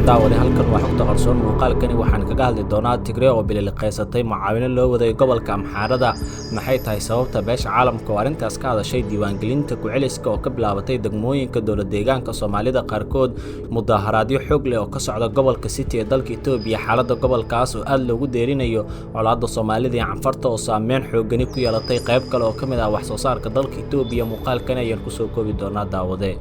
Daawade, halkan waa Xogta Qarsoon. Muuqaalkani waxaan kaga hadli doonaa Tigree oo bililiqaysatay mucaawino loo waday gobolka Amxaarada. Maxay tahay sababta beesha caalamka oo arrintaas ka hadashay? Diiwaangelinta ku-celiska oo ka bilaabatay degmooyinka dowlad deegaanka Soomaalida qaarkood. Mudaaharaadyo xoog leh oo ka socda gobolka City ee dalka Itoobiya. Xaaladda gobolkaas oo aad loogu deerinayo. Colaadda Soomaalida iyo Canfarta oo saameyn xoogani ku yeelatay qayb kale oo ka mid ah wax soo saarka dalka Itoobiya. Muuqaalkani ayaan kusoo koobi doonaa. Daawade,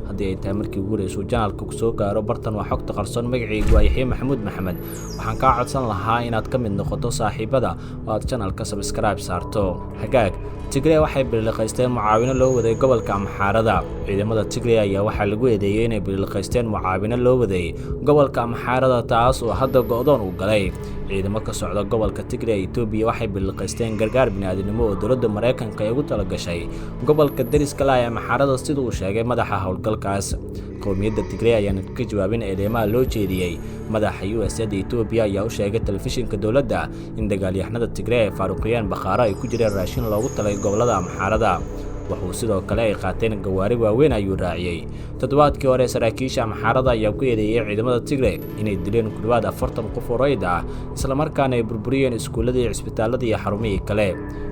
haddii ay tahay markii ugu horeysa uu channelka ku soo gaaro, bartan waa Xogta Qarsoon. Magacaygu waa Yaxye Maxamuud Maxamed. Waxaan kaa codsan lahaa inaad ka mid noqoto saaxiibada oo aad channelka subscribe saarto. Hagaag, Tigree waxay bililiqaysteen mucaawino loo waday gobolka Amxaarada. Ciidamada Tigree ayaa waxaa lagu eedeeyey inay bililiqaysteen mucaawino loo waday gobolka Amxaarada, taas oo hadda go'doon uu galay. Ciidamo ka socda gobolka Tigree ee Itoobiya waxay bililiqaysteen gargaar bini'aadanimo oo dowladda Maraykanka ay ugu talagashay gobolka deriska la ee Amxaarada, sida uu sheegay madaxa howlgalkaas. Qowmiyadda Tigree ayaan ka jawaabin eedeymaha loo jeediyey. Madaxa USAID Etoobiya ayaa u sheegay telefishinka dowladda in dagaalyahanada Tigree ay faaruqiyeen bakhaaro ay ku jireen raashin loogu talay gobolada Amxaarada. Wuxuu sidoo kale ay qaateen gawaari waaweyn, ayuu raaciyey. Toddobaadkii hore, saraakiisha Amxaarada ayaa ku eedeeyey ciidamada Tigre inay dileen ku dhawaad 40 qof oo rayid ah, islamarkaana ay burburiyeen iskuulladii, cisbitaaladii iyo xarumihii kale.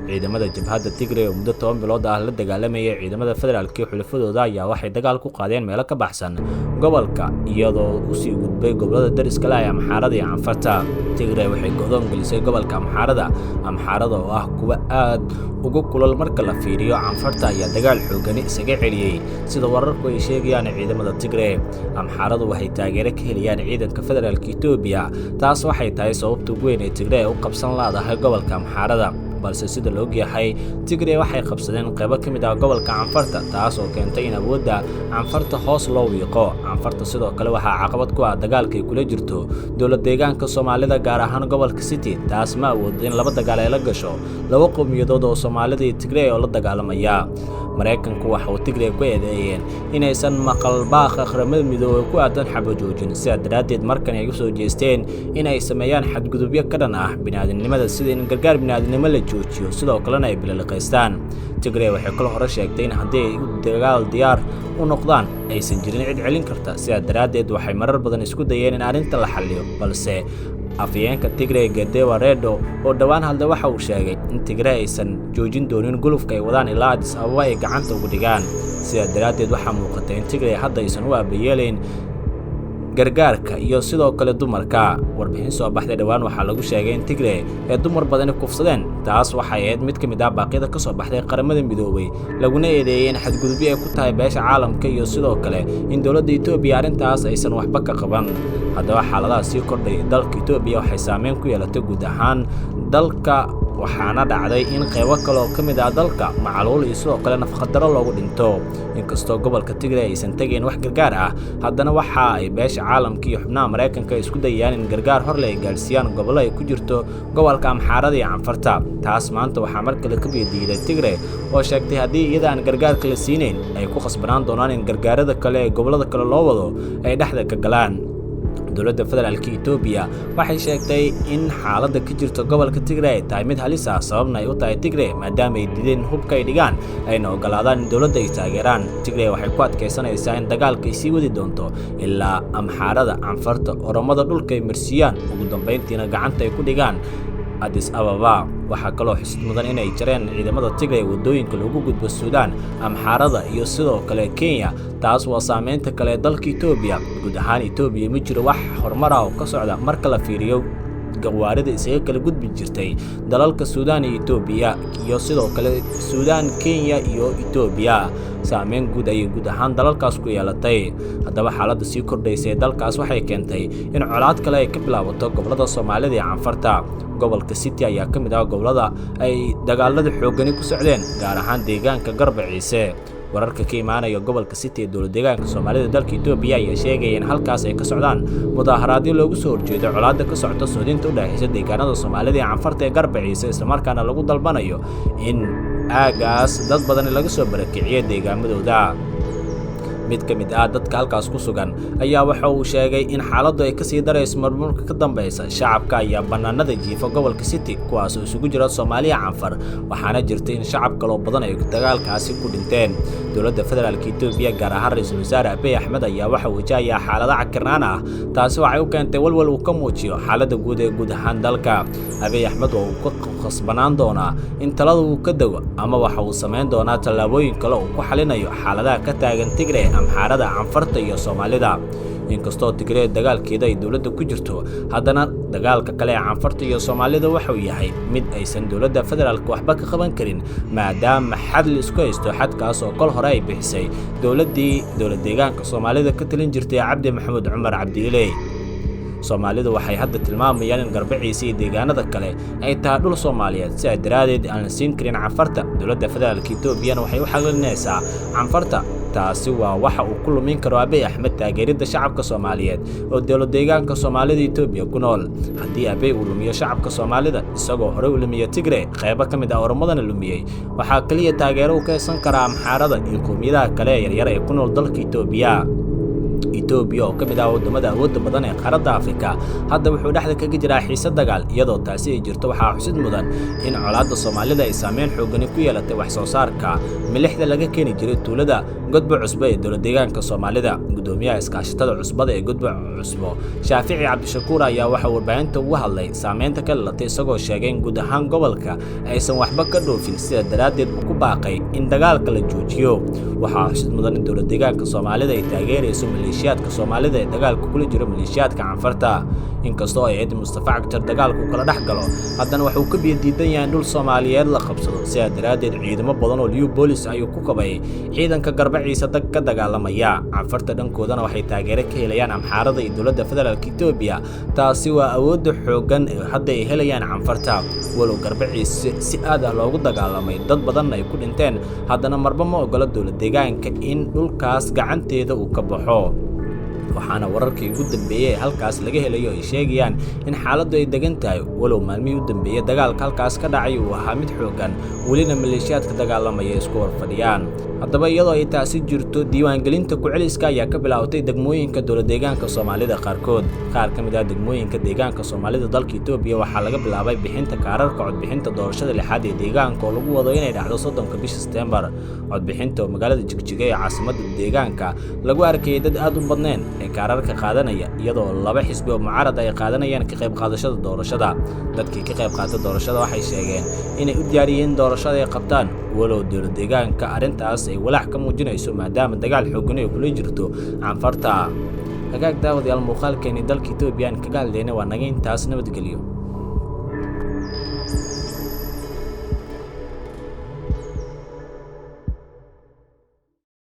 Ciidamada jabhadda Tigre oo muddo 10 bilood ah la dagaalamayay ciidamada federaalka iyo xulafadooda ayaa waxay dagaal ku qaadeen meelo ka baxsan gobolka, iyadoo usii gudbay gobolada deriska la ee Amxaarada iyo Canfarta. Tigre waxay go'doon gelisay gobolka Amxaarada. Amxaarada oo ah kuwa aad ugu kulal marka la fiiriyo Canfarta ayaa dagaal xoogani isaga celiyey, sida wararku ay sheegayaan ciidamada Tigre. Amxaaradu waxay taageero ka helayaan ciidanka federaalka Itoobiya. Taas waxay tahay sababta ugu weyn ee Tigre ay u qabsan laadahay gobolka Amxaarada. Balse sida la ogyahay, Tigre waxay qabsadeen qaybo ka mid ah gobolka Canfarta, taas oo keentay in awoodda Canfarta hoos loo wiiqo. Canfarta sidoo kale waxaa caqabad ku ah dagaalka ay kula jirto dowlad deegaanka Soomaalida, gaar ahaan gobolka City. Taas ma awoodo in laba dagaal ay la gasho laba qowmiyadood oo Soomaalida iyo Tigre oo la dagaalamaya. Maraykanku waxa uu Tigre ku eedeeyeen inaysan maqal baaqa Qaramada Midoobey ku aadan xabajoojin. Sidaa daraaddeed, markan ay u soo jeesteen in ay sameeyaan xadgudubyo ka dhan ah bini'aadamnimada, sida in gargaar bini'aadamnimo la joojiyo, sidoo kalena ay bililiqaystaan. Tigre waxay kala hore sheegtay in haddii ay u dagaal diyaar u noqdaan, aysan jirin cid celin karta. Sidaa daraaddeed, waxay marar badan isku dayeen in arrinta la xalliyo. Balse afhayeenka Tigre, Gedewa Redo, oo dhowaan hadlay, waxa uu sheegay in Tigre aysan joojin doonin gulufka ay wadaan ilaa Addis Ababa ay gacanta ugu dhigaan. Sidaa daraaddeed, waxaa muuqata in Tigre hadda aysan u aabayeelayn gargaarka iyo sidoo kale dumarka. Warbixin soo baxday dhowaan waxaa lagu sheegay in Tigre ee dumar badani kufsadeen. Taas waxay ahayd mid ka mid ah baaqyada ka soo baxday Qaramada Midoobay, laguna eedeeyey in xadgudubyo ay ku tahay beesha caalamka iyo sidoo kale in dowladda Itoobiya arrintaas aysan waxba ka qaban. Haddaba, xaaladaha sii kordhay dalka Itoobiya waxay saameyn ku yeelatay guud ahaan dalka, waxaana dhacday in qaybo kale oo ka mid ah dalka macaluul iyo sidoo kale nafaqadaro loogu dhinto. Inkastoo gobolka Tigray aysan tegayn wax gargaar ah, haddana waxa ay beesha caalamka iyo xubnaha Maraykanka isku dayayaan in gargaar horle ay gaadhsiiyaan gobollo ay ku jirto gobolka Amxaarada iyo Canfarta. Taas maanta waxaa mar kale ka biyadiiday Tigray oo sheegtay haddii iyada aan gargaarka la siinayn, ay ku khasbanaan doonaan in gargaarada kale ee gobollada kale loo wado ay dhexda ka galaan. Dowladda federaalka Itoobiya waxay sheegtay in xaaladda ka jirta gobolka Tigray ay tahay mid halis ah, sababna ay u tahay Tigray maadaama ay diideen hubka ay dhigaan, ayna ogolaadaan in dowladda ay taageeraan. Tigray waxay ku adkaysanaysaa in dagaalka ay sii wadi doonto ilaa Amxaarada, Canfarta, Oromada dhulka ay marsiiyaan, ugu dambayntiina gacanta ay ku dhigaan Addis Ababa. Waxaa kaloo xusid mudan inay jareen ciidamada Tigray waddooyinka lagu gudbo Suudaan, Amxaarada iyo sidoo kale Kenya. Taas waa saameynta kale ee dalka Itoobiya. Guud ahaan Itoobiya ma jiro wax horumar ah oo ka socda marka la fiiriyo gawaarida isaga kala gudbi jirtay dalalka Suudaan iyo Itoobiya, iyo sidoo kale Suudaan, Kenya iyo Itoobiya. Saameyn guud ayay guud ahaan dalalkaas ku yeelatay. Haddaba, xaaladda sii kordhaysa ee dalkaas waxay keentay in colaad kale ay ka bilaabato gobollada Soomaalida iyo Canfarta. Gobolka City ayaa ka mid ah gobollada ay dagaalada xooggani ku socdeen, gaar ahaan deegaanka Garba Ciise. Wararka ka imaanaya gobolka City ee dowlad deegaanka Soomaalida dalka Itoobiya ayaa sheegaya in halkaas ay ka socdaan mudaaharaadyo loogu soo horjeedo colaadda ka socota soodinta u dhexaysa deegaanada Soomaalida iyo Canfarta ee Garba Ciise, islamarkaana lagu dalbanayo in aagaas dad badani laga soo barakiciyo deegaamadooda. Mid ka mid ah dadka halkaas ku sugan ayaa waxa uu sheegay in xaaladdu ay kasii darayso marmarka ka dambeysa. Shacabka ayaa bannaanada jiifa gobolka City, kuwaas oo isugu jira Soomaaliya Canfar, waxaana jirta in shacab kaloo badan ay dagaalkaasi ku dhinteen. Dowladda federaalka Itoobiya, gaar ahaan ra-iisul wasaare Abiy Axmed, ayaa waxa uu wajahayaa xaalado cakirnaan ah. Taasi waxay u keentay walwal uu ka muujiyo xaaladda guud ee guud ahaan dalka. Abiy Axmed waa uu ka khasbanaan doonaa in talada uu ka dego, ama waxa uu samayn doonaa tallaabooyin kale uu ku xalinayo xaaladaha ka taagan Tigre, Amxaarada, Canfarta iyo Soomaalida. Inkastoo Tigree dagaalkeeda ay dowladda ku jirto, haddana dagaalka kale ee Canfarta iyo Soomaalida wuxuu yahay mid aysan dowladda federaalka waxba ka qaban karin, maadaama xad la isku haysto, xadkaas oo kol hore ay bixisay dowladdii dowlad deegaanka Soomaalida ka talin jirtay Cabdi Maxamuud Cumar Cabdiiley. Soomaalidu waxay hadda tilmaamayaan in Garbaciisa iyo deegaanada kale ay tahay dhul Soomaaliyeed, sidaa daraaddeed aan la siin karin Canfarta. Dowladda federaalka Etoobiyana waxay u xaglinaysaa Canfarta. Taasi waa waxa uu ku lumin karo Abiy Axmed taageeridda shacabka Soomaaliyeed oo dowlad deegaanka Soomaalida Etoobiya ku nool. Haddii Abiy uu lumiyo shacabka Soomaalida, isagoo horey u lumiya Tigre, qaybo ka mid ah Oromadana lumiyey, waxaa keliya taageero u kaysan karaa Amxaarada iyo qowmiyadaha kale ee yaryar ee ku nool dalka Etoobiya. Etoobiya oo ka mid ah waddamada awoodda badan ee qaaradda Afrika hadda wuxuu dhexda kaga jiraa xiise dagaal. Iyadoo taasi ay jirto, waxaa xusid mudan in colaadda Soomaalida ay saameyn xoogani ku yeelatay wax soo saarka milixda laga keeni jiray tuulada Godbo Cusbo ee dowlad deegaanka Soomaalida. Gudoomiyaha iskaashatada cusbada ee Godbo Cusbo, Shaafici Cabdishakuur, ayaa waxa warbaahinta uga hadlay saameynta ka dhalatay, isagoo sheegay in guud ahaan gobolka aysan waxba ka dhoofin, sida daraaddeed uu ku baaqay in dagaalka la joojiyo. Waxaa xusid mudan in dowlad deegaanka Soomaalida ay taageerayso maleeshiyaadka Soomaalida ee dagaalka kula jiro maleeshiyaadka Canfarta. Inkastoo ay eed Mustafa Cagjar dagaalku kala dhex galo, haddana waxuu ka biyo diidan yahay in dhul Soomaaliyeed la qabsado. Sidaa daraaddeed ciidamo badan oo Liyu Boolis ayuu ku kabay ciidanka Garbaciisa dag ka dagaalamaya. Canfarta dhankoodana waxay taageero ka helayaan Amxaarada iyo dowladda federaalka Etoobiya. Taasi waa awoodda xooggan ee hadda ay helayaan Canfarta. Walow Garbaciise si aad ah loogu dagaalamay, dad badanna ay ku dhinteen, haddana marba ma ogola dowlad deegaanka in dhulkaas gacanteeda uu ka baxo. Waxaana wararkii ugu dambeeyey ee halkaas laga helayo ay sheegayaan in xaaladdu ay degan tahay, walow maalmihii u dambeeyey dagaalka halkaas ka dhacay uu ahaa mid xooggan, welina maleeshiyaadka dagaalamaya isku horfadhiyaan. Haddaba iyadoo ay taasi jirto, diiwaangelinta ku-celiska ayaa ka bilaabatay degmooyinka dowlad deegaanka Soomaalida qaarkood. Qaar ka mid ah degmooyinka deegaanka Soomaalida dalka Etoobiya waxaa laga bilaabay bixinta kaararka codbixinta doorashada lixaad ee deegaanka, oo lagu wado inay dhacdo 30-ka bisha Sebtembar. Codbixinta oo magaalada Jigjiga ee caasimadda deegaanka lagu arkayay dad aad u badnayn ee kaararka qaadanaya, iyadoo laba xisbi oo mucaarad ay qaadanayaan ka qayb qaadashada doorashada. Dadkii ka qayb qaata doorashada waxay sheegeen inay u diyaariyeen doorashada ay qabtaan, walow dowlad deegaanka arrintaas ay walaac ka muujinayso, maadaama dagaal xooggan ay kula jirto Canfarta. Hagaag daawadayaal, muuqaalkeeni dalka Etoobiya aan kaga hadlayna waa naga intaas. Nabadgelyo.